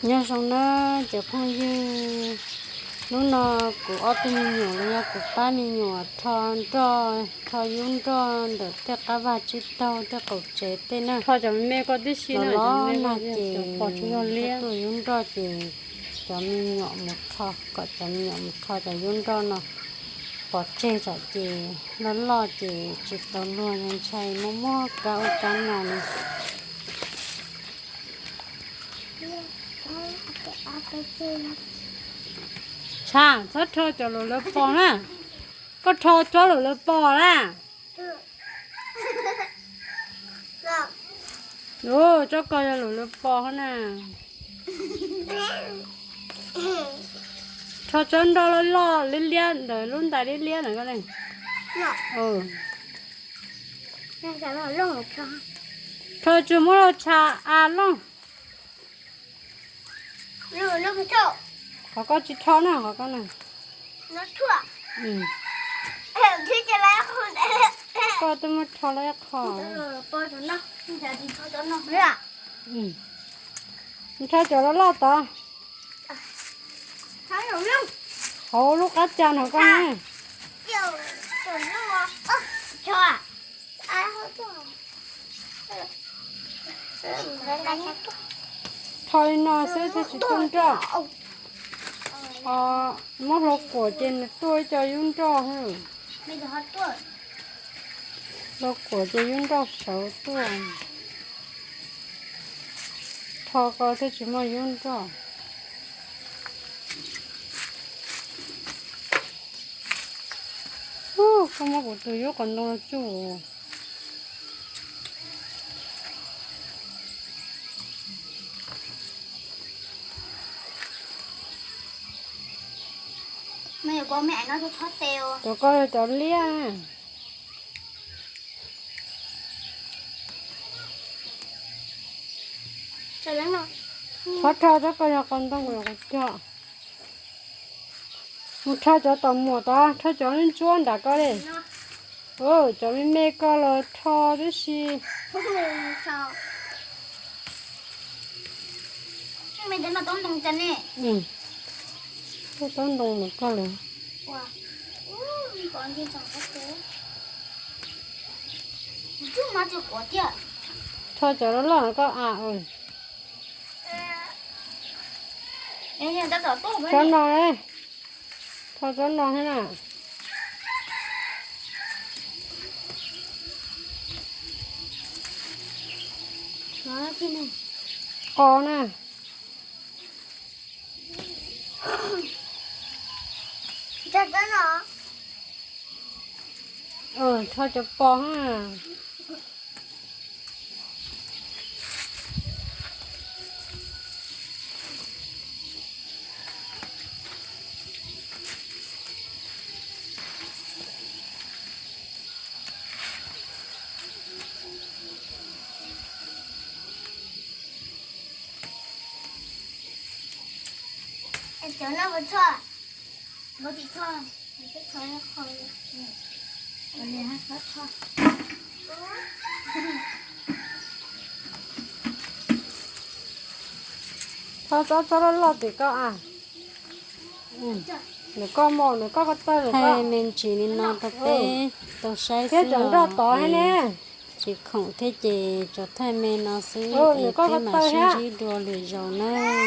Nyob zoo na cov phooj ywg, hnub no kuv ob tug me nyuam los yog kuv pab me nyuam rho nroj, rho yub nroj ntawm tej qab vag tsib taug tej qaum tsev tej na. Rho cov me me ko tib si los na, los nag ces tub yub nroj ces cov me nyuam mus rho, kom cov me nyuam mus rho cov yub nroj no. Pov tseg tsam ces loj loj ces tsis tau luag, ntshai muaj muaj kab ub kab no li. Tshav, txhob rho cov lawv pos na. Koj rho tsob lawv pos na. Tsob ko yog lawv pos na. Rho tsob nroj loj loj liab liab ntawm lub ntais liab liab ntawd ko ne. Rho tsuas muab loj tshav a loj. Qhov koj tsis rho na, qhov koj na. Koj twb muab rho lawm ib qho. Rho cov loj loj tod. Hauv lub qab ca no koj na. Rho li no xwb thiaj tsis tuaj nroj. Muab hlua kuam ces nws tuaj ib co yub nroj. Hlua kuam ces yub nroj sawv tuaj. Rho ko thiaj tsis muaj yub nroj. Koj muab kuv tus yub qos ntoo los tsuj. Cov ko yog cov liab. Txhob rho tsob ko yog qos ntoo, qos cog. Mus rho cov tom muam tod, rho cov ntsuab nram ko li. Cov me me ko los rho tib si. Taub ntoo mus koj lawm. Rho cov loj loj koj a. Tsob no, rho tsob no thiab na. Qos na. Rho cov pos na. Txhob txhob txhob loj loj tim koj a. Nws koj mos, nws koj ko taw, nws koj me ntsis li no rau peb tau saib xwb. Thiab cov nroj tod thiab ne. Tsis khoom thiab ces tsuas thaij me no xwb es peb mam sib ntsib dua lwm zaus nawb.